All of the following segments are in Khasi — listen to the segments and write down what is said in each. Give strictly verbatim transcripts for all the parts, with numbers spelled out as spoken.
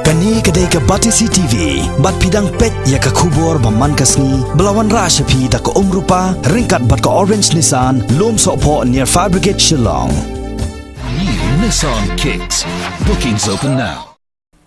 Kane ka dei ka Batesi T V, bad phi dang peit ïa ka khubor ba man ka sngi, ba la wanrah sha phi da ka Umrupa, ryngkat bad ka Orange Nissan, Lumsohphoh near Fire Brigade Shillong. New Nissan Kicks. Bookings open now.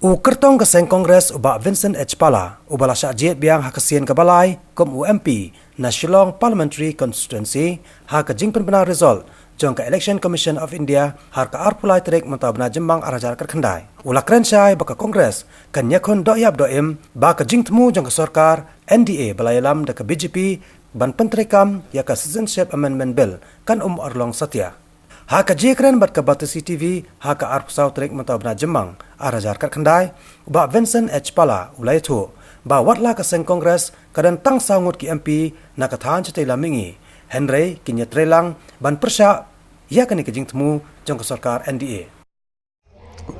U kyrtong ka seng Congress u Bah Vincent H Pala, uba la shah jied biang ha ka sien kaba lai kum u M P na Shillong Parliamentary Constituency, ha ka jingpynbna result jong ka Election Commission of India, ha ka arphew lai tarik mynta u bnai Jymmang ar hajar khatkhyndai. U la kren shai ba ka Congress kan ïakhun dohïap dohim, ba ka jingthmu jong ka sorkar N D A ba la ïalam da ka B J P ban pyntreikam ïa ka Citizenship Amendment Bill kan ym urlong satia. Ha ka jingkren bad ka Batesi T V ha ka arphew saw tarik mynta u bnai Jymmang ar hajar khatkhyndai, u Bah Vincent H Pala u la ïathuh ba wat la ka seng Congress ka don tang saw ngut ki M P na ka thaiñ shatei lam mihngi, hynrei kin ïatreilang ban pyrshah ïa kane ka jingthmu jong ka sorkar N D A.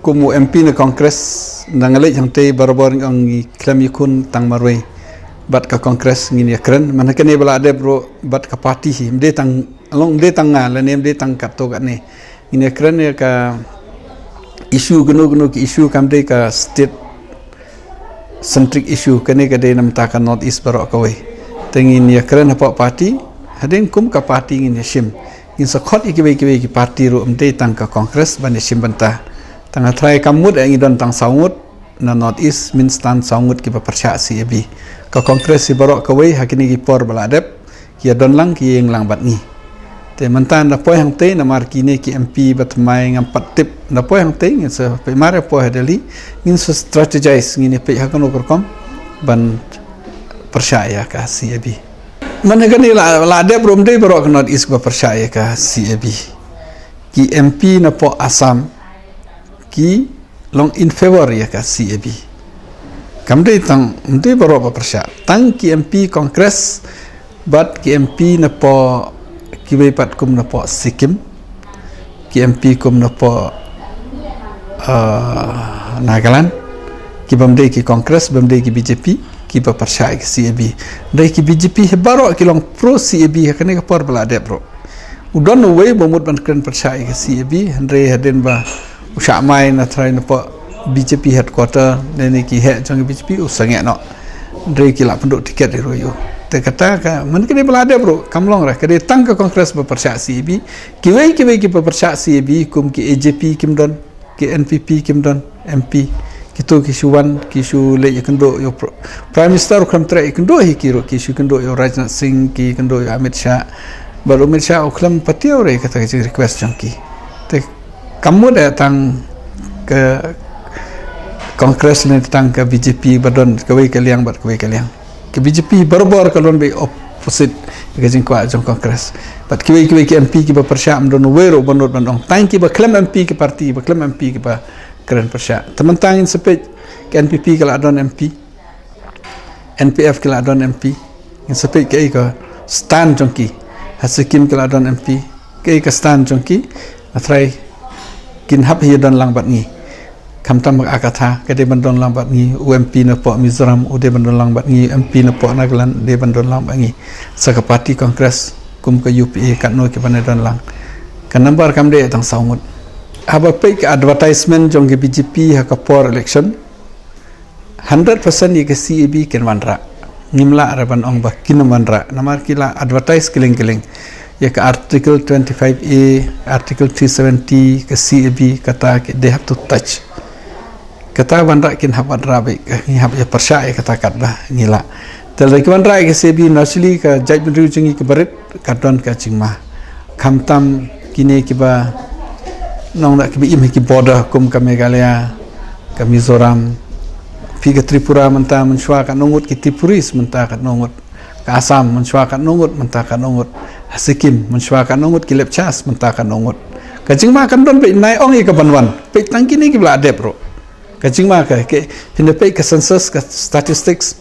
Kum u M P na Congress, na nga leit hangtei barabor ngi ong ngi khlem ïakhun tang marwei bad ka Congress, ngin ïakren. Man ha kane ba la dep ruh bad ka party hi, ym dei tang, long ym dei tang nga lane ym dei tang katto katne. Ngin ïakren ïa ka issue kano kano ki issue, kam dei ka state centric issue, kane ka dei na bynta ka North East baroh kawei. Te ngin ïakren hapoh party, hadien kum ka party ngin ïashim. Ngin sa khot ïa kiwei kiwei ki party ruh, ym dei tang ka Congress ban ïashim bynta. Tang ha trai kam mut eh ngi don tang saw ngut na North East, mynstad saw ngut kiba pyrshah C A B. Ka Congress hi baroh kawei ha kine ki por ba la dep, ki ïa don lang, ki ïeng lang bad ngi. Te mynta nga poi hangtei namar kine ki M P ba thymmai ngam pat tip, nga poi hangtei, ngin sa peit mar ïa poi ha Delhi, ngin sa strategize, ngin ïa peit ha kano ka rukom ban pyrshah ïa ka C A B. Man ha kane la, la dep ruh ym dei baroh ka North East ba pyrshah ïa ka C A B. Ki M P napoh Assam ki long in favour ïa ka C A B. Kam dei tang, ym dei baroh ba pyrshah. Tang ki M P Congress bad ki M P napoh kiwei pat kum napoh Sikkim, ki M P kum napoh, ah, Nagaland, ki bym dei ki Congress, bym dei ki B J P, kiba pyrshah ïa ka C A B. Dei ki B J P hi baroh ki long pro C A B ha kane ka por ba la dep ruh. U don uwei ba mut ban kren pyrshah ïa ka C A B, hynrei hadien ba u shah mai na trai napoh B J P headquarter, ne ne ki heh jong B J P u sangeh noh. Hynrei ki la pynduh tiket ïa ruh ïa u. Te kata ka, man kane ba la dep ruh, kam long re, ka dei tang ka Congress ba pyrshah C A B, kiwei kiwei kiba pyrshah C A B, kum ki A J P kim don, ki N P P kim don M P, kito ki shu wan, ki shu leit ïakynduh ïa u Pr-, Prime Minister u khlem treh ïakynduh hi ki ruh, ki shu ïakynduh ïa u Rajnath Singh, ki ïakynduh ïa u Amit Shah. Bad u Amit Shah u khlem patiaw re kata ka jing request jong ki. Te kam mut eh tang ka Congress ne tang ka B J P ba don kawei ka liang bad kawei ka liang. Ka B J P barabor ka long beit opposite ka jingkwah jong Congress. Bad kiwei kiwei ki M P kiba pyrshah, ym don uwei ruh ba nud ban ong. Tang kiba khlem M P ki party, ba khlem M P kiba kren pyrshah. Te mynta ngin sa peit, ka N P P ka la don M P, N P F ki la don M P. Ngin sa peit kaei ka stand jong ki. Ha Sikkim ki la don M P, kaei ka stand jong ki. Nga trai kin hap hi don lang bad ngi. Khamtam ka Akatha, ka dei ban don lang bad ngi, u M P napoh Mizoram u dei ban don lang bad ngi, M P napoh Nagaland u dei ban don lang bad ngi. Sa ka party Congress kum ka U P A katno ki ban don lang. Ka number kam dei tang saw ngut. Haba peit ka advertisement jong ka B J P ha ka por election, hundred percent ïa ka C A B kin wanrah. Ngim lah re ban ong ba kin wanrah. Namar ki la advertise kylleng kylleng. Ïa ka Article twenty-five A, Article three seventy, ka C A B, kata ki, they have to touch. Kata wanrah kin hap wanrah beit, ngi hap ïa pyrshah ïa kata katba ngi lah. Te lada ki wanrah ïa ka C A B, naturally ka jaitbynriew jong ngi ka barit ka don ka jingma. Khamtam kine kiba nongda kiba im ha ki border kum ka Meghalaya, ka Mizoram, phi ka Tripura mynta mynshuwa katno ngut ki Tripuris mynta katno ngut. Ka Assam mynshuwa katno ngut mynta katno ngut. Ha Sikkim mynshuwa katno ngut ki Lepchas mynta katno ngut. Ka jingma kan don beit, nai ong ïa ka ban wan. Beit tang kine kiba la dep ruh. Ka jingma ka, ke, phin da peit ka census, ka statistics.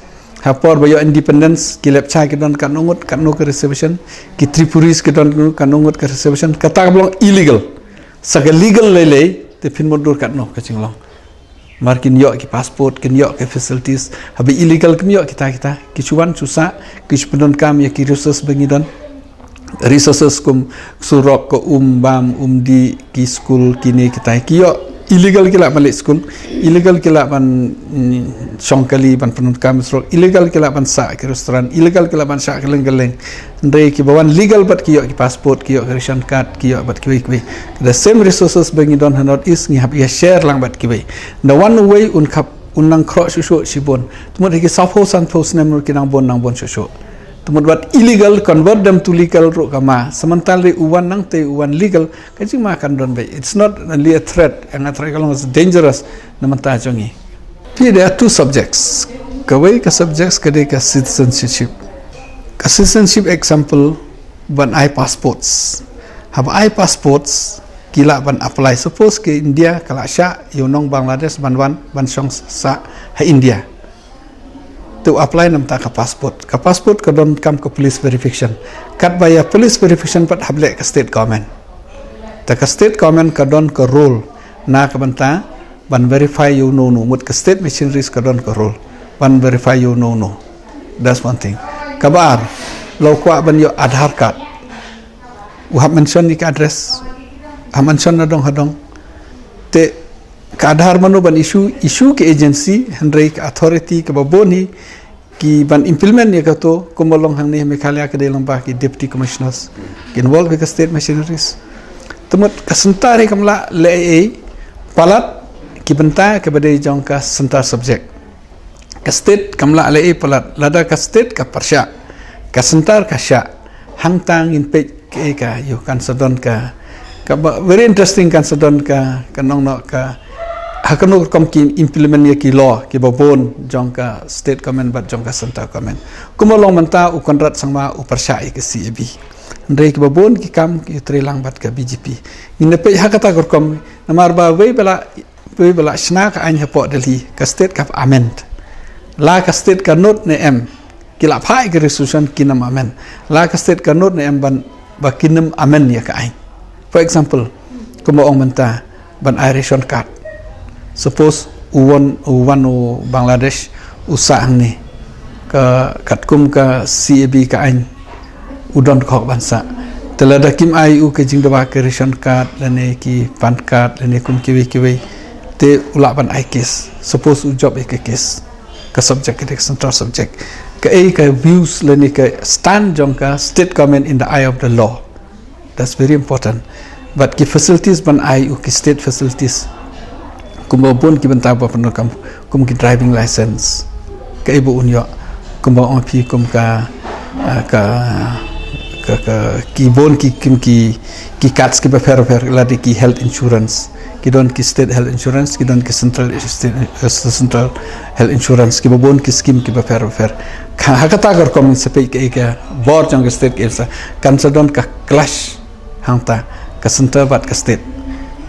Ha por ba ïoh independence, ki Lepcha ki don katno ngut, katno ka reservation, ki Tripuris ki don katno ngut ka reservation, kata ka long illegal. Sa ka legal lei lei, te phin mutdur katno ka jinglong. Mar kin ïoh ki passport, kin ïoh ki facilities, haba illegal kim ïoh kita kita, ki shu wan shu sah, ki shu pyndonkam ïa ki resources ba ngi don. Resources kum surok, ka um bam, um dih, ki school, kine kita, ki ïoh Illegal ki lah ban leit skul, illegal ki lah ban, mm, shong kali, ban pyndonkam surok, illegal ki lah ban sah ki restaurant, illegal ki lah ban shah kylleng kylleng. Hynrei kiba wan legal bad ki ïoh ki passport, ki ïoh ki ration card, ki ïoh bad kiwei kiwei. The same resources ba ngi don ha North East ngi hap ïa share lang bad kiwei. The one way un khap un nang khroh shuh shuh shibun. Te mut ha ki saphew sanphew snem ruh ki nang bun nang bun shuh shuh. Te mut wat illegal convert them to legal ruh ka ma. Sa mynta lei u wan nangta u wan legal, ka jingma kan don beit. It's not only a threat, ïa nga trai ka long is dangerous na mynta jong ngi. Phi, there are two subjects. Kawei ka subjects ka dei ka citizenship. Ka citizenship example ban ai passports. Haba ai passports ki lah ban apply. Suppose ka India ka lah shah ïa u nong Bangladesh ban wan ban shong sah ha India. Te u apply namar ka passport. Ka passport ka don kam ka police verification. Katba ïa police verification pat hap leh ka state government. Te ka state government ka don ka role na ka bynta ban verify ïa uno uno. Mut ka state machineries ka don ka role ban verify ïa uno uno. That's one thing. Kaba ar, la u kwah ban ïoh Aadhaar card. U hap mention ïa ka address, hap mention na dong ha dong. Te ka Aadhaar mano ban issue, issue ka agency, hynrei ka authority kaba bun hi ki ban implement ïa kato. Kumba long hangne Meghalaya ka dei lyngba ki deputy commissioners ki involve ïa ka state machineries. Te mut ka centre hi kam lah leh ei ei palat ki bynta kaba dei jong ka centre subject. Ka state kam lah leh ei palat, lada ka state ka pyrshah, ka centre ka shah, hangta ngin peit kaei ka ïoh kan sa don ka, kaba very interesting kan sa don ka, ka nong noh ka, ha kano rukom ki implement ïa ki law kiba bun jong ka state government bad jong ka centre government. Kumba long mynta u Conrad Sangma u pyrshah ïa ka C A B. Hynrei kiba bun ki kam ki trei lang bad ka B J P. Ngin da peit ha kata ka rukom, namar ba wei ba la wei ba la shna ka aiñ hapoh Delhi, ka state ka amend. La ka state ka nud ne em, ki la phah ïa ka resolution kin ym amend. La ka state ka nud ne em ban, ba kin ym amend ïa ka aiñ. For example, kumba ong mynta ban ai ration card. Suppose u wan, u wan u Bangladesh u sah hangne, ka katkum ka C A B ka aiñ u don ka hok ban sah. Te lada kim ai u ka jingdawa ka ration card lane ki PAN card lane kum kiwei kiwei, te u lah ban ai case. Suppose u jop ïa ka case, ka subject ka dei ka central subject. Kaei ka views lane ka stand jong ka state government in the eye of the law? That's very important. But ki facilities ban ai u, ki state facilities, kumba bun ki bynta ba pyndonkam, kum ki driving license, kaei ba un ïoh, kumba ong phi kum ka, ah, ka, ka, ka, ki bun ki, kum ki, ki cards kiba pher pher, lada ki health insurance, ki don ki state health insurance, ki don ki central state, eh, central health insurance, kiba bun ki scheme kiba pher pher. Ka, ha kata ka rukom ngin sa peit kaei ka bor jong ka state kaei sa, kan sa don ka clash hangta ka centre bad ka state.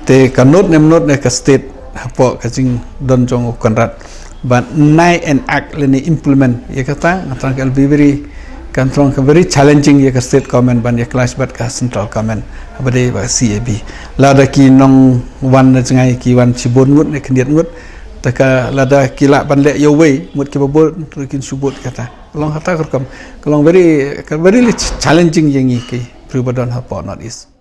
Te ka nud ne ym nud ne ka state hapoh ka jingdon jong u Conrad ban nai enact lane implement ïa kata, nga thrang ka, it'll be very, kan thrang ka very challenging ïa ka state government ban ïa clash bad ka central government, haba dei ba C A B. Lada ki nongwan na jngai ki wan shibun ngut ne khyndiat ngut, te ka lada ki lah ban leh ïa uwei, mut kiba bun ruh kin shu bud kata. Ka long kata ka rukom, ka long very, ka very challenging ïa ngi ki briew ba don hapoh North East.